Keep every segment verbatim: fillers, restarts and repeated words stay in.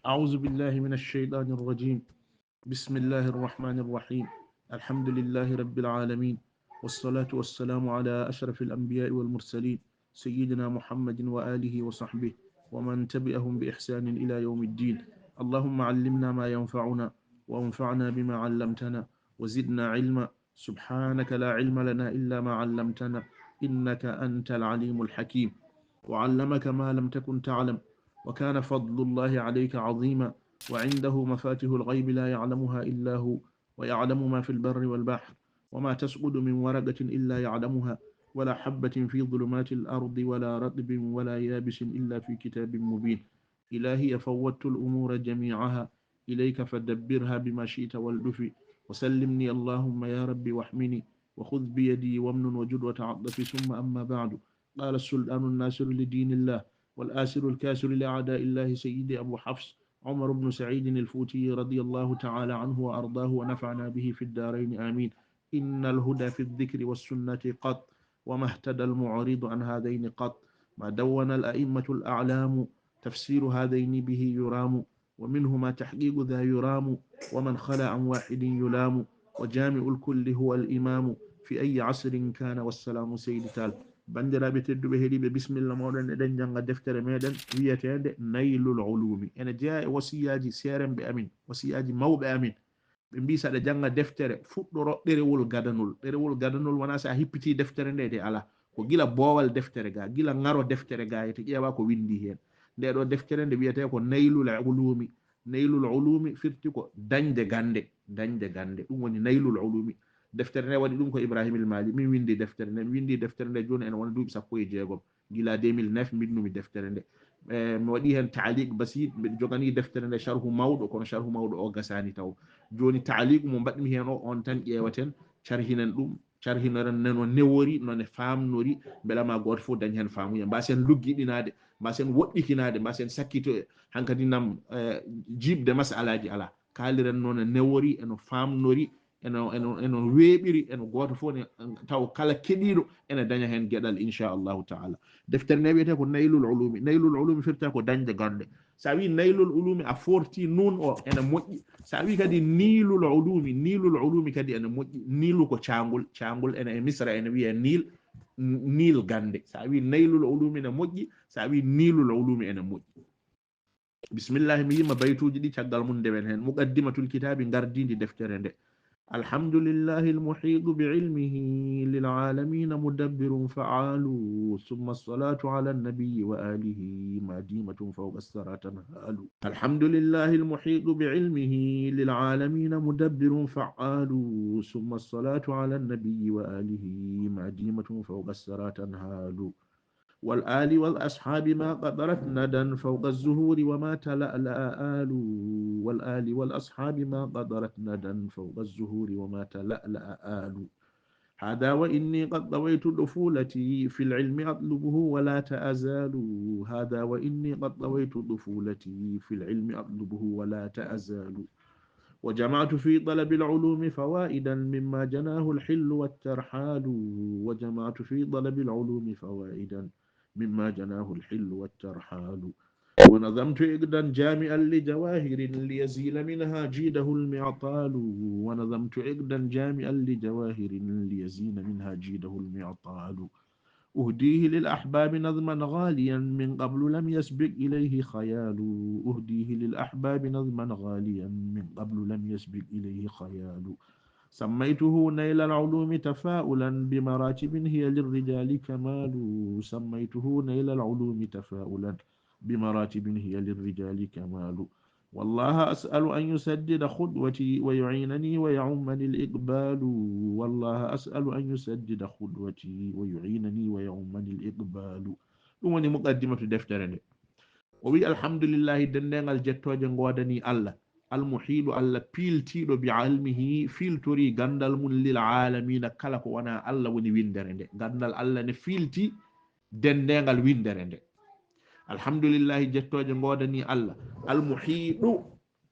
أعوذ بالله من الشيطان الرجيم. بسم الله الرحمن الرحيم. الحمد لله رب العالمين، والصلاة والسلام على أشرف الأنبياء والمرسلين، سيدنا محمد وآله وصحبه ومن تبعهم بإحسان إلى يوم الدين. اللهم علمنا ما ينفعنا، وانفعنا بما علمتنا، وزدنا علما. سبحانك لا علم لنا إلا ما علمتنا، إنك أنت العليم الحكيم. وعلمك ما لم تكن تعلم، وكان فضل الله عليك عظيما، وعنده مفاتح الغيب لا يعلمها إلا هو، ويعلم ما في البر والبحر، وما تسقط من ورقة إلا يعلمها، ولا حبة في ظلمات الأرض ولا رطب ولا يابس إلا في كتاب مبين. إلهي فوضت الأمور جميعها إليك فدبرها بما شئت والطف، وسلمني اللهم يا رب واحمني، وخذ بيدي وامنن وجد وتعطف. ثم أما بعد، قال السلطان الناصر لدين الله والآسر الكاسر لأعداء الله سيدي أبو حفص عمر بن سعيد الفوتي رضي الله تعالى عنه وأرضاه ونفعنا به في الدارين آمين. إن الهدى في الذكر والسنة قط، وما اهتدى المعرض عن هذين قط، ما دون الأئمة الأعلام تفسير هذين به يرام، ومنهما تحقيق ذا يرام، ومن خلا عن واحد يلام، وجامع الكل هو الإمام في أي عصر كان. والسلام سيد تال. Banndiraaɓe tedduɓe heɗiiɓe, bismilla mooɗon, eɗen jannga deftere meɗen wiyeteende Naylul Ulumi. Ene jeyaa e wasiyaaji seerenɓe amin, wasiyaaji mawɓe amin. Ɓe mbii, saɗa jannga deftere, fuɗɗoro ɗerewol gadanol. Ɗerewol gadanol wonaa so a hippiti deftere nde de, alaa. Ko gila boowal deftere ga, gila ŋaro deftere ga, yete ƴeewa ko winndi heen. Nde ɗo deftere nde wiyetee ko Naylul Ulumi. Naylul Ulumi firti ko dañde gannde, dañde gannde. Ɗum woni Naylul Ulumi. Deftere nde waɗi ɗum ko Ibrahim El Mali. Min winndi deftere nde, mi winndi deftere nde jooni ene wona duuɓi sappo e jeegom. Gila deux mille neuf mbinnumi deftere nde. Eh, mi waɗi heen taaliq basi, mbiɗa joganii deftere nde sharhu mawɗo, kono sharhu mawɗo o gasaani taw. Jooni taaliq mo mbaɗmi heen o, on tan ƴeewaten, carhinen ɗum, carhinoren no newori, no ne faamnori, mbela ma gooto fof dañ heen faamuya. Mbasen luggiɗinaade, mbasen woɗɗitinaade, mbasen sakkito, hankadi nam, eh, jiiɓde masalaaji alaa. Kaaliren no ne newori, e no faamnori, eno, eno, eno weeɓiri, eno gooto fof ne taw kala keɗiiɗo ene daña heen geɗal, inchallahu taala. Deftere nde wiyetee ko Naylul Ulumi. Naylul Ulumi firta ko dañde gannde. So a wii Naylul Ulumi, a foorti nuun o, ene moƴƴi. So a wii kadi Niilul Ulumi, Niilul Ulumi kadi ene moƴƴi. Niilu ko caangol, caangol ene e Misra ene wiyee Niil, Niil gannde. So a wii Naylul Ulumi ene moƴƴi, so a wii Niilul Ulumi ene moƴƴi. Bismillahi, mi yima baytuuji ɗi caggal mum ndewen heen. Muqaddimatul kitaabi, ngardiindi deftere nde. الحمد لله المحيط بعلمه للعالمين مدبر فعال، ثم الصلاة على النبي وآله ما ديمة فوق الثرى تنهال. الحمد لله المحيط بعلمه للعالمين مدبر فعال، ثم الصلاة على النبي وآله ما ديمة فوق الثرى تنهال. والآل والأصحاب ما قطرت ندى فوق الزهور وما تلألأ آل. والآل والأصحاب ما قطرت ندى فوق الزهور وما تلألأ آل. هذا وإني قد طويت طفولتي في العلم أطلبه ولا تأزال. هذا وإني قد طويت طفولتي في العلم أطلبه ولا تأزال. وجمعت في طلب العلوم فوائدا مما جناه الحل والترحال. وجمعت في طلب العلوم فوائدا مما جناه الحل والترحال. ونظمت عقدا جامعا لجواهر ليزيل منها جيده المعطال. ونظمت عقدا جامعا لجواهر ليزيل منها جيده المعطال. أهديه للأحباب نظما غاليا من قبل لم يسبق إليه خيال. أهديه للأحباب نظما غاليا من قبل لم يسبق إليه خيال. سميته نيل العلوم تفاؤلا بمراتب هي للرجال كمال. سميته نيل العلوم تفاؤلا بمراتب هي للرجال كمال. والله أسأل أن يسدد خطوتي ويعينني ويعمني الإقبال. والله أسأل أن يسدد خطوتي ويعينني ويعمني الإقبال. Ɗum woni muqaddimatu deftere nde. O wi, alhamdulillahi, denndengal jettooje ngoodanii Allah, almuhiiɗu, Allah piiltiiɗo, bi almihi, fiiltorii ganndal mum, lil aalamiina, kala ko wonaa Allah woni winndere nde. Ganndal Allah ne fiilti denndengal winndere nde. Alhamdulillahi, jettooje ngoodanii Allah, almuhiiɗu,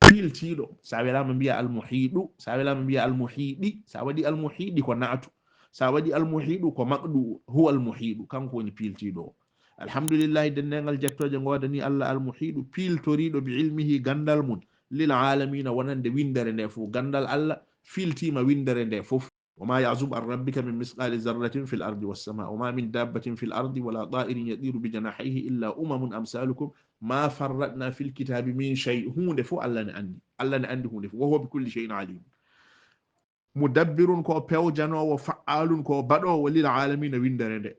piiltiiɗo. So a welaama mbiya almuhiiɗu, so a welaama mbiya almuhiiɗi, so a waɗi almuhiiɗi ko naatu, so a waɗi almuhiiɗu ko maqɗu, huwa almuhiiɗu, kanko woni piiltiiɗo o. Alhamdulillahi, denndaangal jettooje ngoodanii Allah, al-muhiiɗu, piiltoriiɗo, bi ilmihi, ganndal mum, lil aalamiina, wonande winndere nde fof. Ganndal Allah fiiltiima winndere nde fof. Wa maa ya'zubu an rabbika min misqaali zarratin fil ardi was samaa, wa maa min daabbatin fil ardi wa laa taa'irin yatiiru bi janaahihi illaa umamun amsaalukum maa farratnaa fil kitaabi min shay. Huunde fof Allah ne anndi. Allah ne anndi huunde fof. Wa huwa bi kulli shay'in aliim. Mudabbirun ko o pewjanoowo, fa'aalun ko o baɗoowo, lil aalamiina winndere nde.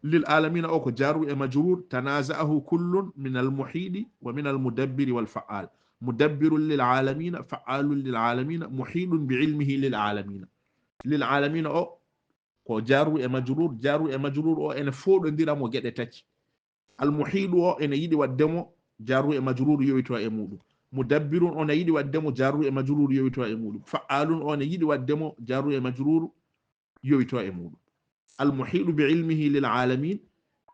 Lil aalamiina o ko jarru e majruur, tanaaza'ahu kullun min al muhiiɗi wa min al mudabbiri wal fa'aal. Mudabbirun lil aalamiina, fa'aalun lil aalamiina, muhiiɗun bi ilmihi lil aalamiina. Lil aalamiina o ko jarru e majruur, jarru e majruur o ene fooɗondira mo geɗe tati. Al muhiiɗu o ene yiɗi waɗde mo jarru e majruur yowitoo e muuɗum. Mudabbirun o ne yiɗi waɗde mo jarru e majruur yowitoo e muuɗum. Fa'aalun o ne yiɗi waɗde mo jarru e majruur yowitoo e muuɗum. Al muhiiɗu bi ilmihi lil aalamiin,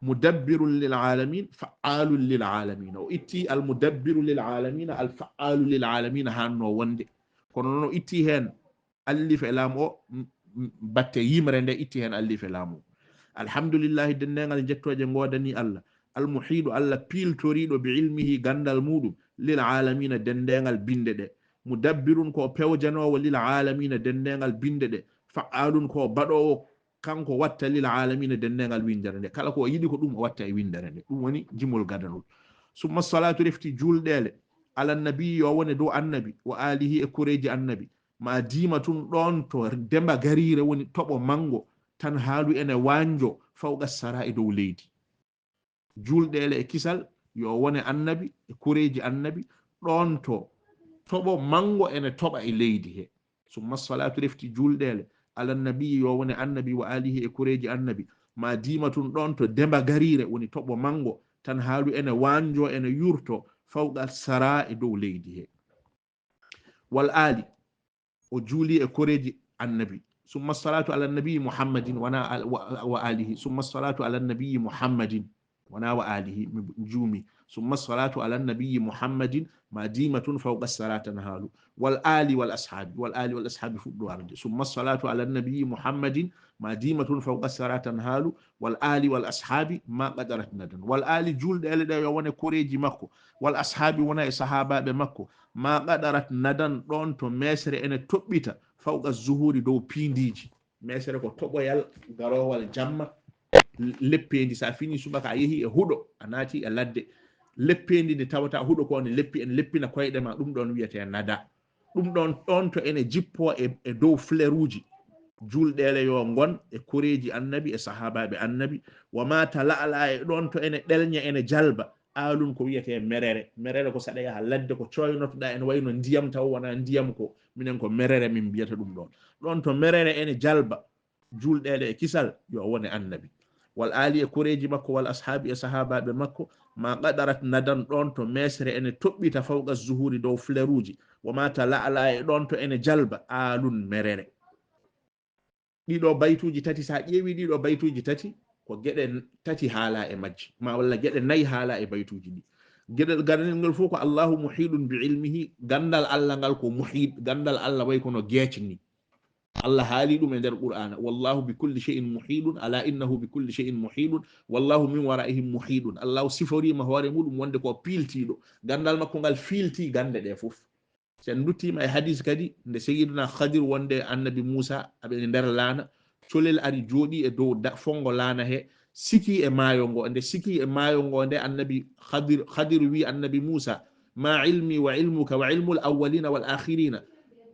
mudabbirun lil aalamiin, fa'aalun lil aalamiin. O itti al mudabbiru lil aalamiina, al fa'aalu lil aalamiina haannoo wonde. Kono noon o itti heen allif e laam o, m-, m-, batte yimre nde itti heen allif e laam o. Alhamdulillahi, denndaangal jettooje ngoodanii Allah. Al muhiiɗu, Allah piiltoriiɗo, bi ilmihi, ganndal muuɗum, lil aalamiina, denndaangal binnde ɗe. Mudabbirun ko o pewjanoowo, lil aalamiina, denndaangal binnde ɗe. Fa'aalun ko o baɗoowo, kanko watta, lil aalamiina, denndaangal winndere nde. Kala ko o yiɗi ko ɗum o watta e winndere nde. Ɗum woni jimol gadanol. Summa salaatu, refti juulɗeele, ala nabi, yo wone dow annabi, wa aalihi, e koreeji annabi. Ma diima tun, ɗoon to demba gariire woni toɓo manngo, tan haalu ene waanjo fawqa sara, e dow leydi. Juulɗeele e kisal yo wone annabi e koreeji annabi, ɗoon to toɓo manngo ene toɓa e leydi he. Summa salaatu, refti juulɗeele, ala nabi, yo wone annabi, wa aalihi, e koreeji annabi. Ma diima tun, ɗoon to demba gariire woni toɓo manngo, tan haalu ene waanjo, ene yurto fawqa sara, e dow leydi he. Wal aali, o juuli e koreeji annabi. Summa salaatu ala nabi Muhammadin, wona al-, wa, wa aalihi. Summa salaatu ala nabi Muhammadin, wona wa aalihi, mi juumi. Summa salaatu ala nabi Muhammadin, ma diima tun fawqa sara tan haalu. Wal aali wal ashaabi, wal aali wal ashaabi fuɗɗo arde. Summa salaatu ala nabi Muhammadin, ma diima tun fawqa sara tan haalu. Wal aali wal ashaabi ma qadarat nadan. Wal aali, juulɗeele ɗe yo wone koreeji makko. Wal ashaabi, wona e sahaabaaɓe makko. Ma qadarat nadan, ɗoon to meesere ene toɓɓita, fawqa zuhuuri, dow piindiiji. Meesere ko toɓoyal garoowal jamma, leppeendi. So a fini subaka, a yehi e huɗo, a naati e ladde. Leppeendi ndi tawata huɗo ko ne leppi, ene leppina koyɗe ma, ɗum ɗoon wiyetee nada. Ɗum ɗoon, ɗoon to ene jippoo e, e dow fleruuji. Juulɗeele yo ngon e koreeji annabi, e sahaabaaɓe annabi. Wa ma tala'la'a, e ɗoon to ene ɗelña, ene jalba. Aalun ko wiyetee merere. Merere ko saɗa yaha ladde, ko cooynotoɗaa, ene wayno ndiyam, taw wonaa ndiyam ko. Minen ko merere min mbiyata ɗum ɗoon. Ɗoon to merere ene jalba, juulɗeele e kisal yo wone annabi. Wal aali, e koreeji makko, wal ashaabi, e sahaabaaɓe makko, ma qadarat nadan, ɗoon to meesere ene toɓɓita, fawqa zuhuuri, dow fleruuji, wa ma tala'la'a, e ɗoon to ene jalba, aalun, merere. Ɗiɗo baytuuji tati, so a ƴeewi ɗiɗo baytuuji tati, ko geɗe n-, tati haala e majji, ma walla geɗe nayi haala e baytuuji ɗi. Geɗel gadanel ngel fof ko Allahu muhiiɗun bi ilmihi, ganndal Allah ngal ko muhiiɗ, ganndal Allah way kono geec ni. Allah haali ɗum e nder Qur'aana, "Wallahu bi kulli shay'in muhiiɗun, ala innahu bi kulli shay'in muhiiɗun, wallahu min wara'ihim muhiiɗun." Allah siforiima hoore muɗum wonde ko piiltiiɗo. Ganndal makko ngal fiiltii gannde ɗe fof. So en nduttiima e hadis kadi, nde Sayyiduna Khadir wonde Annabi Muusa aɓe e nder laana, colel ari jooɗii e dow da-, fonngo laana he, sikii e maayo ngo. Nde sikii e maayo ngo, nde Annabi Khadir, Khadir wi Annabi Muusa, "Ma ilmi wa ilmuka wa ilmul awwalina wal akhirina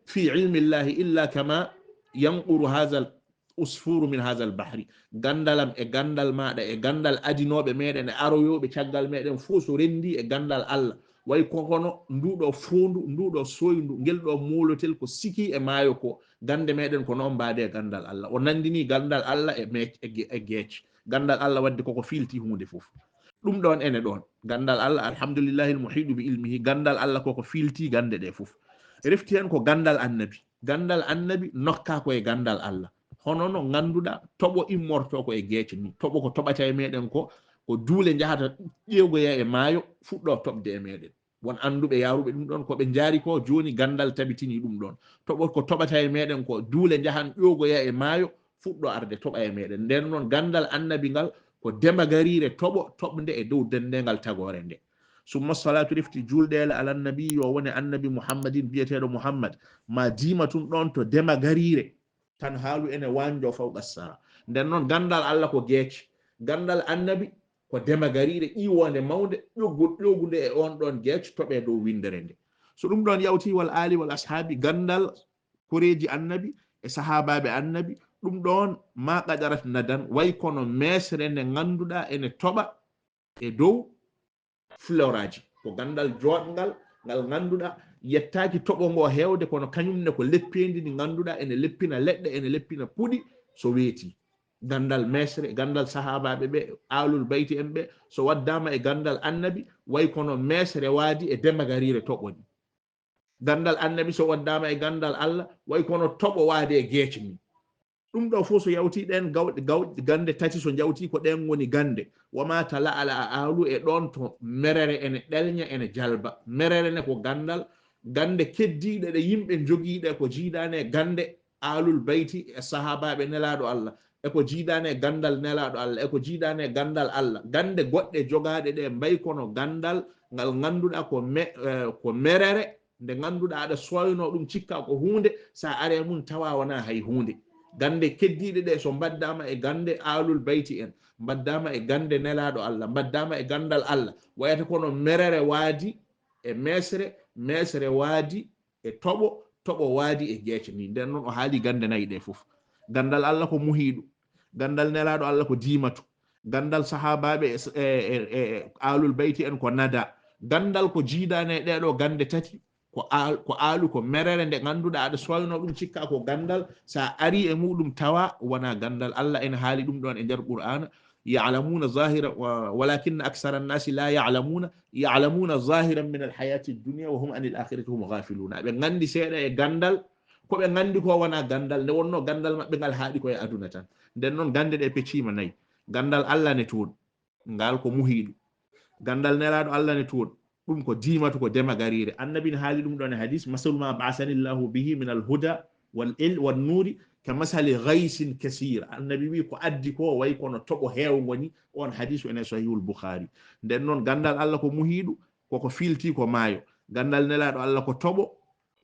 fi ilmi Llahi illa kama yanquru hazal usfuru min hazal bahri." Ganndalam e ganndal maaɗa e ganndal adinooɓe meɗen e aroyooɓe caggal meɗen fof so renndii e ganndal Allah, way ko hono nduɗo foondu, nduɗo soyndu, ngel ɗo moolotel ko sikii e maayo ko, gannde meɗen ko noon mbaade e ganndal Allah. O nanndini ganndal Allah e meec-, e ge-, e geec. Ganndal Allah waɗde koko fiilti huunde fof. Ɗum ɗoon ene ɗoon. Ganndal Allah, alhamdulillahi al muhiiɗu bi ilmihi, ganndal Allah koko fiilti gannde ɗe fof. Refti heen ko ganndal Annabi. Ganndal Annabi nokkaa ko e ganndal Allah. Hono no ngannduɗaa toɓo immortoo ko e geec ni. Toɓo ko toɓata e meɗen ko, ko duule njahata ƴeegoya e maayo, fuɗɗoo toɓde e meɗen. Won annduɓe yaaruɓe ɗum ɗoon, ko ɓe njaari ko, jooni ganndal tabitini ɗum ɗoon. Toɓo ko toɓata e meɗen ko, duule njahan ƴoogoya e maayo, fuɗɗo arde toɓa e meɗen. Nden noon, ganndal Annabi ngal Ko demagariire toɓo, toɓnde e dow denndengal tagoore nde. Summa salatu refti julɗeele ala nabi, yo wone annabi Muhammadin, biyeteeɗo Muhammad, ma diima tun ɗon to demagariire, tan haalu ene waanjo fawqa sara. Nden noon, ganndal Allah ko geec, ganndal annabi ko demagariire ƴiiwoonde mawnde, ƴoggu-, ƴogunde e oon ɗon geec, toɓe dow winndere nde. So ɗum ɗon yawti, wal aali wal ashaabi, ganndal koreeji annabi e sahaabaaɓe annabi, ɗum ɗon ma qadarat nadan, way kono meesre nde ngannduɗaa ene toɓa e dow floraaji. Ko ganndal jooɗngal, ngal ngannduɗaa yettaaki toɓo ngo heewde, kono kañum ne ko leppeendi ndi ngannduɗaa ene leppina leɗɗe, ene leppina puɗi so weeti. Ganndal meesre, ganndal sahaabaaɓe ɓe, aalul bayti en ɓe, so waddaama e ganndal annabi, way kono meesre waadi e demagariire toɓo ni. Ganndal annabi so waddaama e ganndal Allah, way kono toɓo waade e geec ni. Ɗum ɗo fof so yawti ɗeen gawɗe, gawɗe, gannde tati so njawti, ko ɗeen ngoni gannde. Wa ma tala'ala a aalu, e ɗoon to merere ene ɗelña, ene jalba. Merere ne ko ganndal, gannde keddiiɗe ɗe yimɓe njogii ɗe ko jiidaane e gannde aalul bayti e sahaabaaɓe Nelaaɗo Allah, e ko jiidaane e ganndal Nelaaɗo Allah, e ko jiidaane e ganndal Allah. Gannde goɗɗe jogaaɗe ɗe mbay kono ganndal ngal ngannduɗaa ko me-, eh, ko merere, nde ngannduɗaa aɗa sooynoo ɗum, cikkaa ko huunde, so a aree mum tawa wonaa hay huunde. Gannde keddiiɗe ɗe so mbaɗdaama e gannde aalul bayti en, mbaɗdaama e gannde Nelaaɗo Allah, mbaɗdaama e ganndal Allah, wayata kono merere waadi e meesre, meesre waadi e toɓo, toɓo waadi e geec ni. Nden noon o haali gannde nayi ɗe fof. Ganndal Allah ko muhiiɗu, ganndal Nelaaɗo Allah ko diimatu, ganndal sahaabaaɓe e, e, e, e aalul bayti en ko nada, ganndal ko jiidaane e ɗee ɗo gannde tati, ko aal-, ko aalu, ko merere nde ngannduɗaa aɗa sooynoo ɗum, cikkaa ko ganndal, so a arii e muɗum tawa wonaa ganndal. Allah ene haali ɗum ɗoon e nder Qur'aana, ya'lamuuna zaahira, wa-, walakinna aksara annaasi laa ya'lamuuna, ya'lamuuna zaahiran min alhayaati dunya wa hum anil aakhirati hum ghaafiluuna. Ɓe nganndi seeɗa e ganndal, ko ɓe nganndi ko wonaa ganndal, nde wonnoo ganndal maɓɓe ngal haaɗi ko e aduna tan. Nden noon, gannde ɗe pecciima nayi. Ganndal Allah ne toon, ngal ko muhiiɗu. Ganndal Nelaaɗo Allah ne toon, ɗum ko diimatu, ko demagariire. Annabi ne haali ɗum ɗoon e hadis, masalu ma ba'asani Allahu bihi min alhuda wal il-, wan nuuri ka masali ghaysin kasiir. Annabi wi ko addi ko way kono toɓo heewngo ni. On hadisu ene Sahihul Bukhari. Nden noon, ganndal Allah ko muhiiɗu, koko filti ko maayo. Ganndal Nelaaɗo Allah ko toɓo,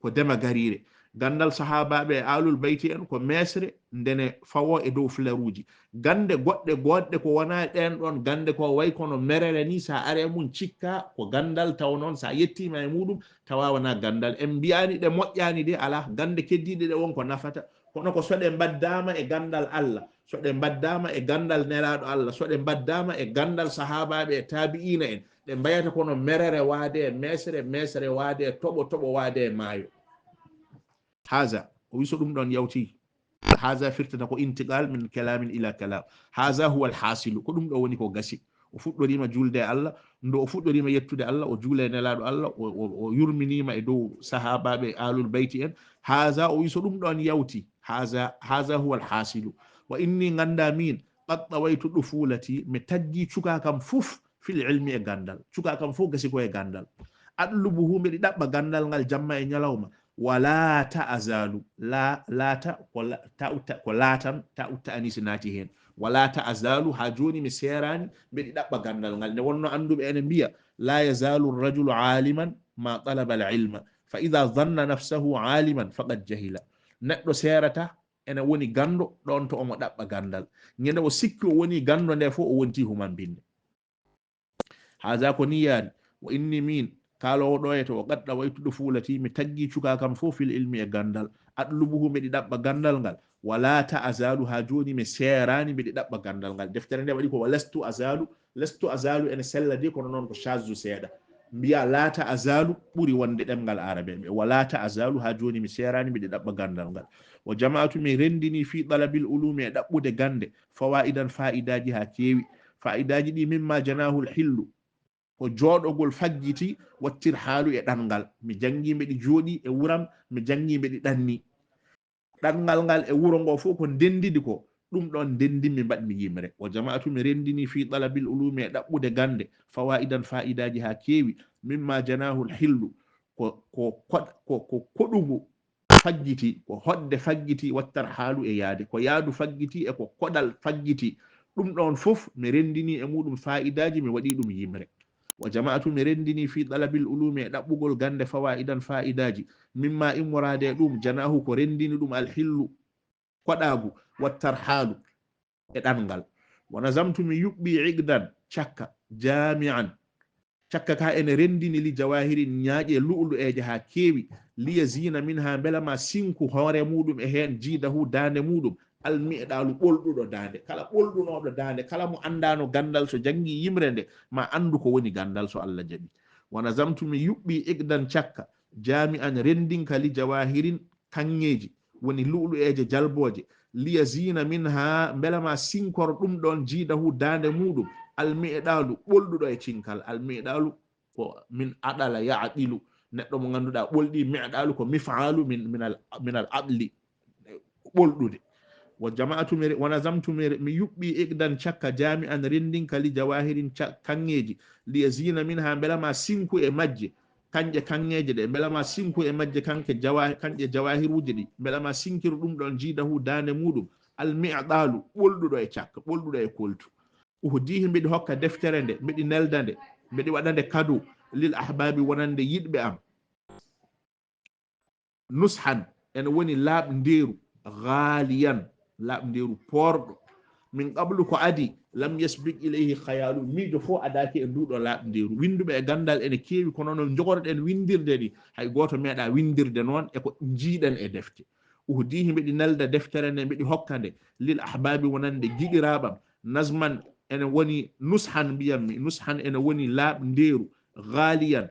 ko demagariire. Ganndal sahaabaaɓe e aalul bayti en ko meesre, ndene fawoo e dow fleruuji. Gannde goɗɗe goodɗe ko wonaa ɗeen ɗoon gannde ko way kono merere ni, so a aree mum cikkaa ko ganndal, taw noon so a yettiima e muɗum tawa wonaa ganndal. En mbiyaani ɗe moƴƴaani de, alaa, gannde keddiiɗe ɗe won ko nafata, kono ko so ɗe mbaɗdaama e ganndal Allah, so ɗe mbaɗdaama e ganndal Nelaaɗo Allah, so ɗe mbaɗdaama e ganndal sahaabaaɓe e taabi'iina en, ɗe mbayata kono merere waade e meesre, meesre waade e toɓo, toɓo waade e maayo. Haza, o wi so ɗum ɗoon yawti. Haza firtata ko intiqal min kalamin ila kalam. Haza huwa alhasilu. Ko ɗum ɗo woni ko gasi. O fuɗɗoriima juulde e Allah, ndo o fuɗɗoriima yettude Allah, o juula e Nelaaɗo Allah, o, o, o yurminiima e dow sahaabaaɓe aalul bayti en. Haza, o wi so ɗum ɗoon yawti. Haza, haza huwa alhasilu. Wa inni, nganndaa miin, qad tawaytu dufulati, mi taggi cukaa kam fof fil ilmi e ganndal. Cukaa kam fof gasi ko e ganndal. Atlubuhu, mbeɗi ɗaɓɓa ganndal ngal jamma e ñalawma. Wala ta azalu. La, lata, ko la, ta utta, ko latan, ta utta anisi naati heen. Wala ta azalu, haa jooni mi seeraani, mbeɗi ɗaɓɓa ganndal ngal. Nde wonno annduɓe ene mbiya, la yazalu rajulu aliman ma talaba al ilma. Fa ida zanna nafsahu aliman faqad jahila. Neɗɗo seerata ene woni ganndo ɗoon to omo ɗaɓɓa ganndal. Ñande o sikki o woni ganndo nde fof o wonti humambinde. Haza ko ni yaari. Wa inni min, kaaloowo ɗo e to o qad tawaytu dufulati, mi taggi cukaa kam fof fil ilmi e ganndal. Atlubuhu, mbeɗi ɗaɓɓa ganndal ngal. Wala ta azalu, haa jooni mi seeraani, mbeɗi ɗaɓɓa ganndal ngal. Deftere nde waɗi ko wa lastu azalu, lastu azalu ene sella de, kono noon ko shazzu seeɗa. Mbiya la ta azalu ɓuri wonde ɗemngal arabe. Wala ta azalu, haa jooni mi seeraani, mbeɗi ɗaɓɓa ganndal ngal. Wa jama'atu, mi renndini fi talabil ulumi, e ɗaɓɓude gannde, fawaidan, faidaaji haa keewi. Faidaaji ɗi, mimma janahul hillu, ko jooɗogol faggiti, wattir haalu e ɗanngal. Mi janngi mbeɗi jooɗi e wuram, mi janngi mbeɗi ɗanni. Ɗanngal ngal e wuro ngo fof ko ndenndidi ko, ɗum ɗoon ndenndinmi, mbaɗmi yimre. Wa jama'atu, mi renndini fi talabil ulumi, e ɗaɓɓude gannde, fawaidan, faidaaji haa keewi, mimma janahul hillu, ko, ko, ko, ko, ko koɗugu faggiti, ko hoɗde faggiti, wattar haalu e yaade, ko yaadu faggiti e ko koɗal faggiti, Ɗum ɗoon fof mi renndini e muɗum faa'idaaji, mi waɗi ɗum yimre. Wa jama'atu, mi renndini fi talabil ulumi, e ɗaɓɓugol gannde, fawaa'idan, faa'idaaji, mimma, immoraade e ɗum, janaahu, ko renndini ɗum, alhillu, koɗaagu, wattarhaalu, e ɗanngal. Wa nazamtu, mi yuɓɓi, iqdan, cakka, jaami'an, cakka ka ene renndini, li jawaahirin, ñaaƴe lu'lu'eeje haa keewi, liya zina minha, mbela ma sinku hoore muɗum e heen, jiidahu, daande muɗum, al mi'ɗaalu, ɓolɗuɗo daande. Kala ɓolɗunooɗo daande, kala mo anndaano ganndal, so janngi yimre nde, ma anndu ko woni ganndal, so Allah jaɓi. Wa nazamtu, mi yuɓɓi, iqdan, cakka, jaami'an, renndinka, li jawaahirin, kaŋŋeeji, woni lu'lu'eeje jalbooje, liya zina minha, mbela ma sinkor ɗum ɗoon, jiidahu, daande muɗum, al mi'ɗaalu, ɓolɗuɗo e cinkal. Al mi'ɗaalu ko min aɗala ya'ɗilu, neɗɗo mo ngannduɗaa ɓolɗi, mi'ɗaalu ko mif'aalu min, min al, min al aɗli, ɓolɗude. Wa jama'atu, mi re-, wa nazamtu, mi re-, mi yuɓɓi, iqdan, cakka, jaami'an, renndinka, li jawaahirin, ca-, kaŋŋeeji, liya zina minha, mbela ma sinku e majje, kañƴe kaŋŋeeje ɗe, mbela ma sinku e majje, kanke jawa-, kañƴe jawaahiruuji ɗi, mbela ma sinkir ɗum ɗoon, jiidahu, daande muɗum, al mi'ɗaalu, ɓolɗuɗo e cakka, ɓolɗuɗo e koltu. Uhdihi, mbeɗi hokka deftere nde, mbeɗi nelda nde, mbeɗi waɗa nde kado, lil ahbaabi, wonande yiɗɓe am. Nushan, ene woni laaɓndeeru, ghaaliyan, laaɓndeeru poorɗo. Min qablu, ko adii, lam yasbiq ilayhi khayaalu, miijo fof adaaki e nduuɗo laaɓndeeru. Winnduɓe e ganndal ene keewi, kono no njogorɗen winndirde ni, hay gooto meeɗaa winndirde noon e ko njiiɗen e defte. Uhdihi, mbeɗi nelda deftere nde, mbeɗi hokka nde, lil ahbaabi, wonande giɗiraaɓam. Nazman, ene woni nushan, mbiyammi, nushan ene woni laaɓndeeru, ghaaliyan,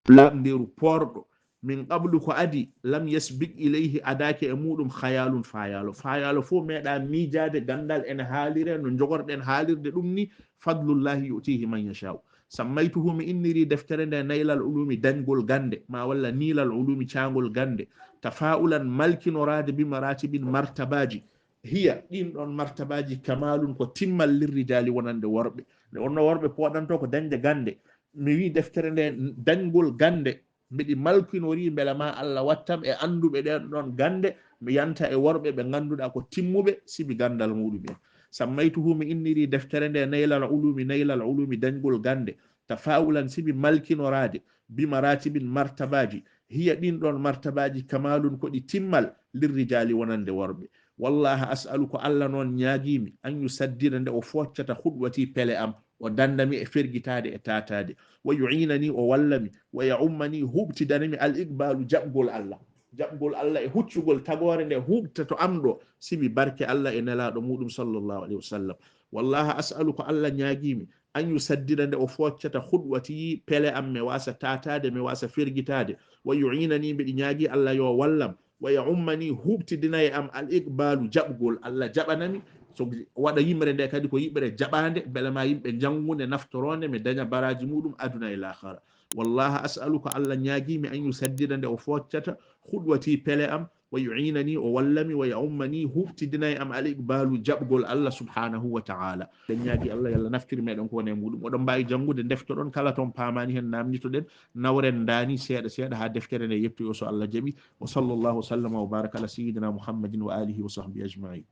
laaɓndeeru poorɗo. Min qablu, ko adii, lam yasbiq ilayhi, adaaki e muɗum, khayaalun, faayaalo. Faayaalo fof meeɗaa miijaade ganndal ene haalire no njogorɗen haalirde ɗum ni, fadlullahi yu'tihi man yashaa'u. Sammaytuhu, mi inniri deftere nde naylal ulumi, dañgol gannde, ma walla niilal ulumi, caangol gannde, tafaa'ulan, malkinoraade, bi maratibin, martabaaji, hiya, ɗiin ɗoon martabaaji, kamaalun, ko timmal, lirrijaali, wonande worɓe. Nde wonno worɓe pooɗanto ko dañde gannde, mi wi deftere nde dañgol gannde, mbeɗi malkinori mbela ma Allah wattam e annduɓe ɗeen ɗoon gannde, mi yanta e worɓe ɓe ngannduɗaa ko timmuɓe sibi ganndal muɗum en. Sammaytuhu, mi inniri deftere nde naylal ulumi, naylal ulumi, dañgol gannde, tafaa'ulan, sibi malkinoraade, bi maratibin, martabaaji, hiya, ɗiin ɗoon martabaaji, kamaalun, ko ɗi timmal, lirrijaali, wonande worɓe. Wallaha as'alu, ko Allah noon ñaagiimi, an yusaddida, nde o fooccata, khudwati, pele am, o danndami e fergitaade e taataade, wa yu'inani, o wallami, wa ya'ummani, huɓtidanami, al iqbaalu, jaɓgol Allah. Jaɓgol Allah e huccugol tagoore nde huɓta to am ɗo, sibi barke Allah e nelaaɗo muɗum sallallahu alayhi wa sallam. Wallaha as'alu, ko Allah ñaagiimi, an yusaddida, nde o fooccata, khudwati, pele am, mi waasa taataade, mi waasa fergitaade, wa yu'inani, mbeɗi ñaagi Allah yo wallam, wa ya'ummani, huɓtidina e am, al iqbaalu, jaɓgol, Allah jaɓanami, so waɗa yimre nde kadi ko yiɓre jaɓaande, mbele ma yimɓe njanngunde, naftoronde, mi daña baraaji muɗum aduna e laakhara. Wallaha as'alu, ko Allah ñaagiimi, an yusaddida, nde o fooccata, khudwati, pele am, wa yu'inani, o wallami, wa ya'ummani, huɓtidina e am, al iqbaalu, jaɓgol Allah subhanahu wa ta'ala. Ɗen ñaagi Allah, yo Allah naftir meɗen ko woni e muɗum. Oɗon mbaawi janngude, ndeftoɗon, kala ton paamaani heen, naamnitoɗen, nawren ndaani seeɗa seeɗa haa deftere nde yettoyo, so Allah jaɓi. Wa sallallahu wa sallama wa baraka ala sayyidina Muhammadin wa alihi wa sahbihi ajma'in.